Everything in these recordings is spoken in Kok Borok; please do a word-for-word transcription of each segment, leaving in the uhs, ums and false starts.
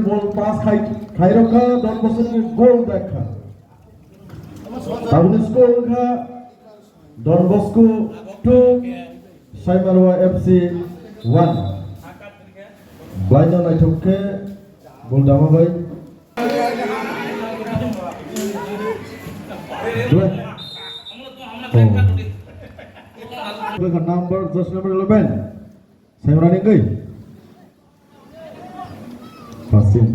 ball pass khai, khairokha Don Bosco ni goal dakha. Tabukni score wngkha Don Bosco two, Saimarwa F C one. Blaino naithok khe ball dama bai. Number, just number eleven. Saimarani gwi. Passing.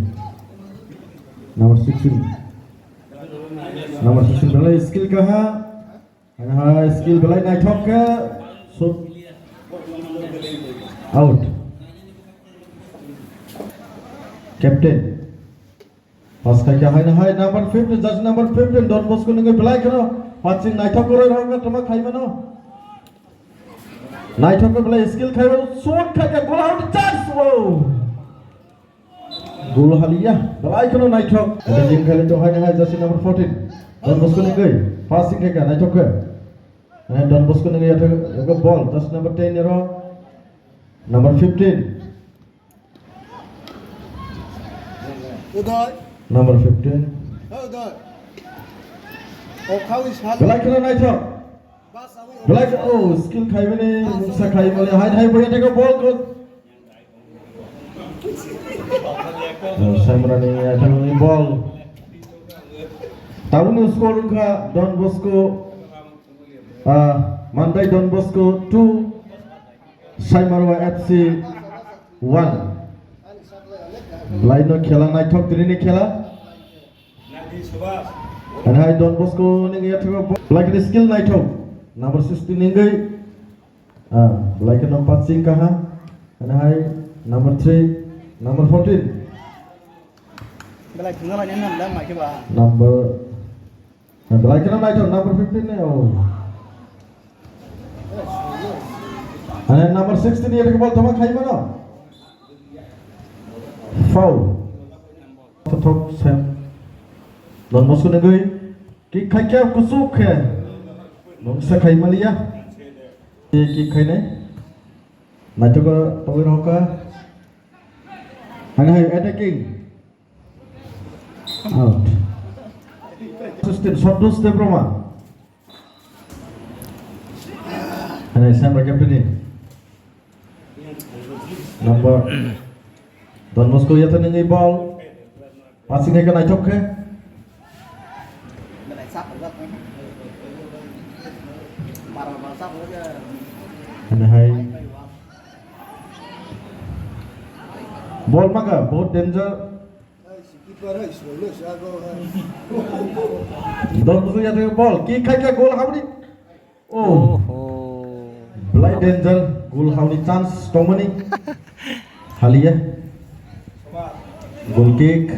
Number sixteen. Number sixteen belai skill kaha. Hai skill belai naithok khe. Shoot. Out. Captain. Pass khai khe haino hai number fifteen, jersey number fifteen, Don Bosco ni belai kheno passing naithok kwrwi rok tongma khaimano. Naithok khe belai skill khaibo, shot khai khe goal out chance, wow! Goal haliya, belai kheno naithok. Attacking khaile to haino hai jersey number fourteen, Don Bosco ni gwi passing khai khe naithok khe. Hai Don Bosco ni gwi yathok ball, jersey number ten ni rok, number fifteen. Uday. Number fifteen. Hey, Uday. Oh, khawi sal. Belai kheno naithok. Bas, awi. Belai, oh, skill khaimani, mungsa khaimani. Hai, hai, boya thego ball ko. Oh, Samrani athangni ball. Tabukni score wngkha Don Bosco, ah, Mandai Don Bosco two, Saimarwa F C one. Belaino khela naithok tini ni khela. Hai Don Bosco ni yathok belai kheno skill naithok. Number sixteen ni gwi. Ah, belai kheno passing kaha. Hai number three, number fourteen. Belai thungna lai nang da mai khe ba. Number, ah, belai kheno naithok number fifteen ne, oh. Hai number sixteen ni ball thoma khai mano. Foul. Thok sem. Don Bosco ni gwi. Kick khai khe kuchuk khe. Mungsa khai maliya. Kick khai nai. Naithok tongwi rokha. Hai hai attacking. Out. Assistant Santosh Debbarma. Hai, Saimarwa captain ni. Number Don Bosco yathani ball. Passing khai khe naithok khe. Hai. Bol maka, bahut danger. Don Bosku ya bol, kick khai khe goal habni. Oh. Oho. Belai danger, goal habni chance tongmani. Haliya. Goal kick.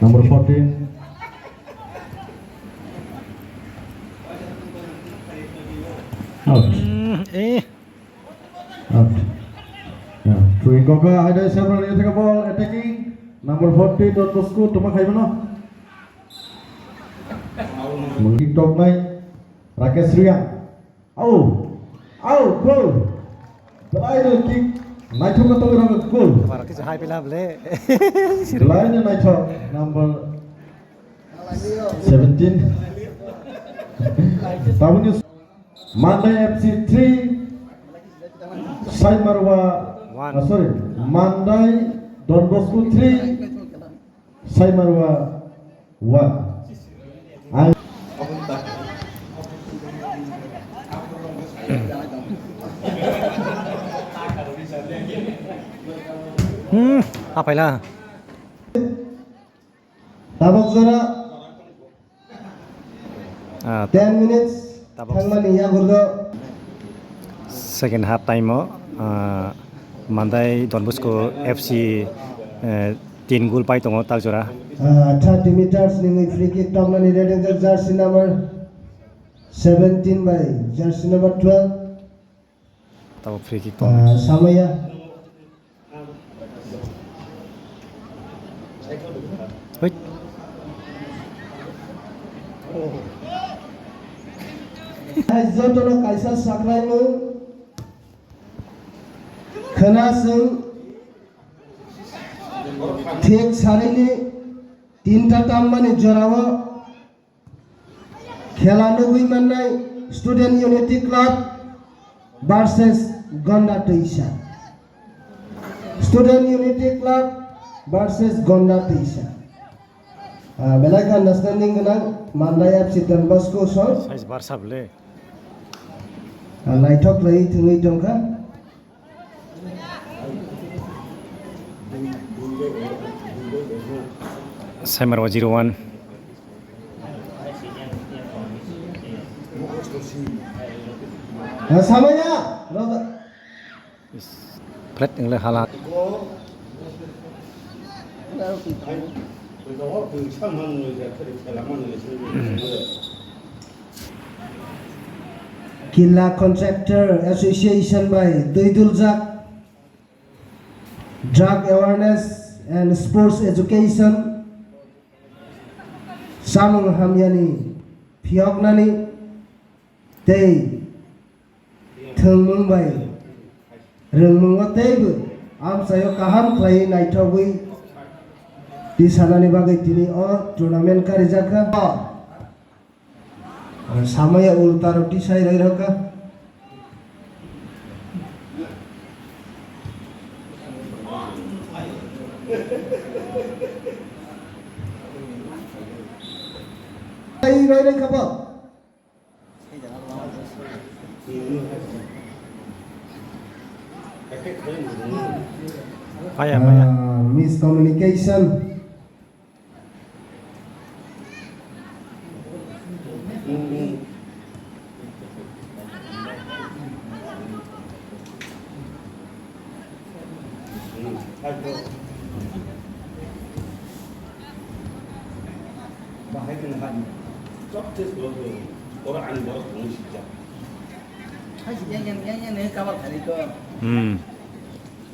Number fourteen. Out. Hmm, eh. Out. Ya, throwing kokha, hai dai, Samuel, ya, take a ball, attacking. Number fourteen, Don Bosku, tuma khai mano. Mungkin tok nai, Rakesh Riang. Au, au, goal. Belai no kick, naithok na tongwi rang goal. Bar kisa hai pila ble. Belai no naithok, number seventeen. Tabuk ni Mandai F C three, Saimarwa, One. Ah, sorry, Mandai Don Bosco three, Saimarwa one. Ang Hmm, apaila. Tabok jora. Ah, ten minutes tabok thangmani yagulo. Second half time o, ah, Mandai Don Bosco F C, eh, tin goal pai tongo tak jora. Ah, thirty meters ni free kick toknani ready jersey number seventeen by jersey number twelve. Tabok free kick tong. Ah, Samaya. Hoi. Hai jotono kaisa saklaimung khwna chwng thik sarini tinta tammani jorao Khela nugwi mannai Student Unity Club versus Gonda Twisa. Student Unity Club versus Gonda Twisa. Ah, belai kha understanding gwnang Mandai F C Don Bosco song. Size barsa bole. Ah, naithok khlaiwi thwngwi tongkha. Saimarwa zero one. Samaya, Roda. Flat engle hala. Killa Contractor Association bai twi duljak drug awareness and sports education, samung hamyani phiyoknani tei thwngmung bai rwngmungo teibo amchaio kaham khlaiwi naithogwi tisanani bagwi tini o tournament karijakha. Samaya ulta rok tisai roi rokha. Ai roi roi khabo. Paya, paya. Ah, miscommunication. Bahai khe nahani joto se borok rwng, oro ani borok thwngwi sijak. Hai si yang yang yang yang ni kabar khali ko. Hmm.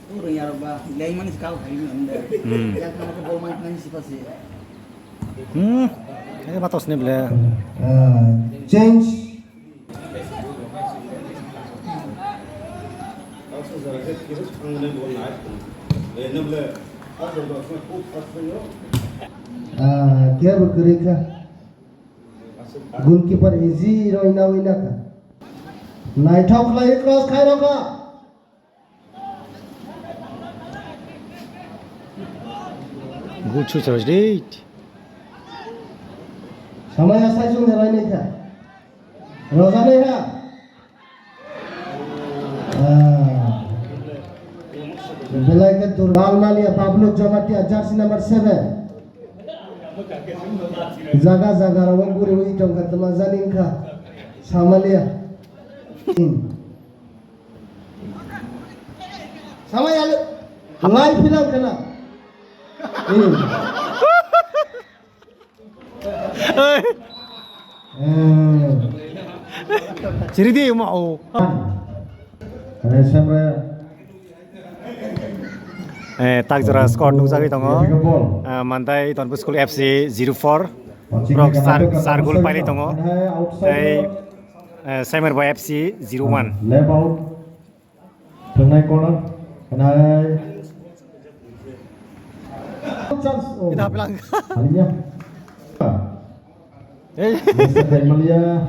Tu rwng yarok ba, yang mani si kabar khali ni amda. Hmm. Yang kabar ko bol mai khani si pasi. Hmm. Ini batas ni bela. Ah, change. Ah, khe bo kwrwi kha. Goalkeeper easy roi nawi nakha. Naithok khlai cross khai rokha. Good shoot, Rajdeep. Samaya sai sung de lai nai kha. Roja nai ha. Ah. Belai khe dur-, Balmalia Pablo Jamatia, jersey number seven. Jaga jaga rogo guriwi tongkha, tma jani wngkha. Samalia. Hmm. Samaya le-, lai philang khna. Hmm. Eh. Chiridi mo o. Kane samra. Eh, tak jora score nukjagwi tongo. Ball. Eh, Mandai Don Bosco F C zero four. Borok char, char goal pailai tongo. Tei, eh, Saimer Bai F C zero one. Left out. Thwngnai corner. Khanai. Chance. Oh. Kita bilang. Haliya. Hey. Mister Daimalia.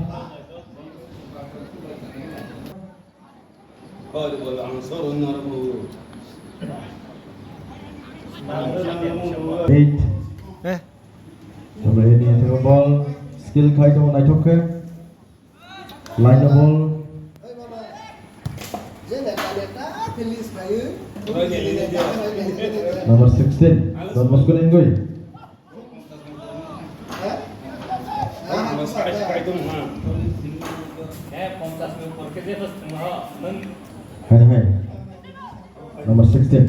Eight. Eh. Sampai ini yang tengah ball. Skill khai tong naithok khe. Line the ball. Number sixteen, Don Bosco Nengoi. Hai, hai. Number sixteen.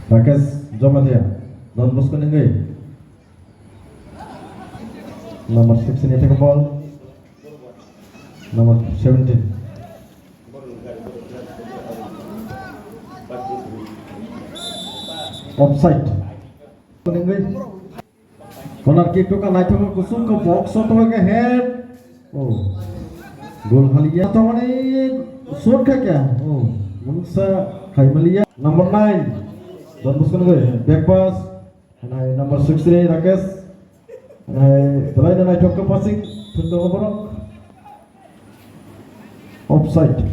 Rakesh Jamatia, Don Bosco Nengoi. Number sixteen, attack ball. Number seventeen. Offside. Corner kick to ka naithok kusum ka box shot to ka head. Oh. Goal haliya to mane shot kha kya. Oh. Mungsa khai maliya. Number nine. Don Bosco Nengoi. Back pass. Hai number sixty-three Rakesh. Hai belai no naithok khe passing thwng tongo borok. Offside.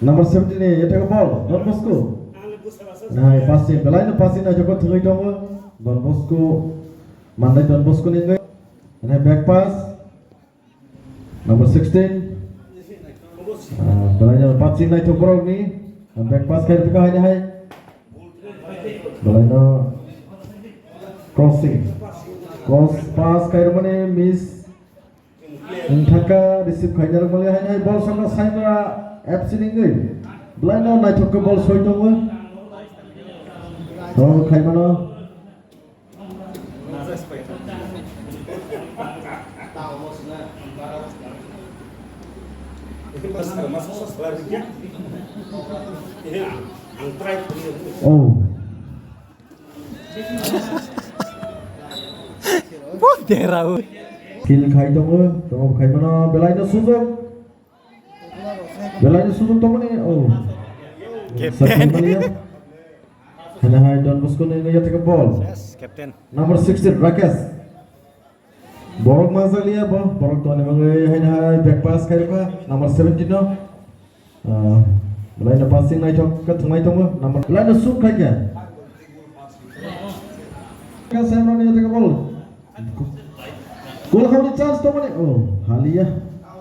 Number seventy-three attack ball Don Bosco. Hai passing belai no passing naithok khe thwngwi tongo Don Bosco. Mandai Don Bosco ni wngwi. Hai back pass. Number sixteen. Ah, belai no passing naithok borok ni. Back pass khai rwkha hai hai. Belai no crossing. Cross pass khai rwmani miss. Wngthaka receive khaina rwmani hai hai ball saka Saimra F C ni wngwi. Belai no naithok khe ball soi tongo. Rong khai mano. Oh. Bo derao. Kill khai tongo, tongo khai mano, belai no sujok. Belai ni sujok tongmani, oh. Captain. Sakni maliya. Hana hai Don Bosco ni ngai take ball. Yes, captain. Number sixteen, Rakesh. Borok ma jaliya bo, borok toni mangai hai hai back pass khai rwkha, number seventeen no. Ah, belai no passing naithok khe thwngnai tongo, number belai no shoot khai khe. Ka sai no ni take ball. Goal hapni chance tongmani. Oh, haliya.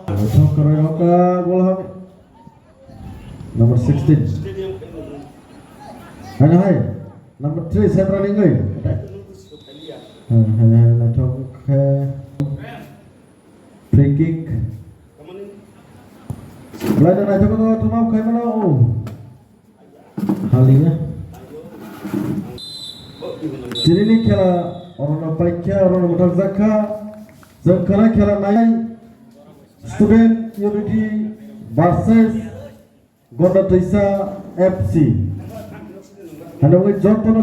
Thok karai hoka goal hapni. Number sixteen. Hai, hai. Number three, Semra Ningoi. Hai, hai, hai, naithok khe. Free kick. Belai no naithok no thumam khai mano. Oh. Haliya. Tinini khela orono paikha, orono muthakjakha. Jwng khela khela nai Student Unity versus Gonda Twisa F C. Hano wngwi jotono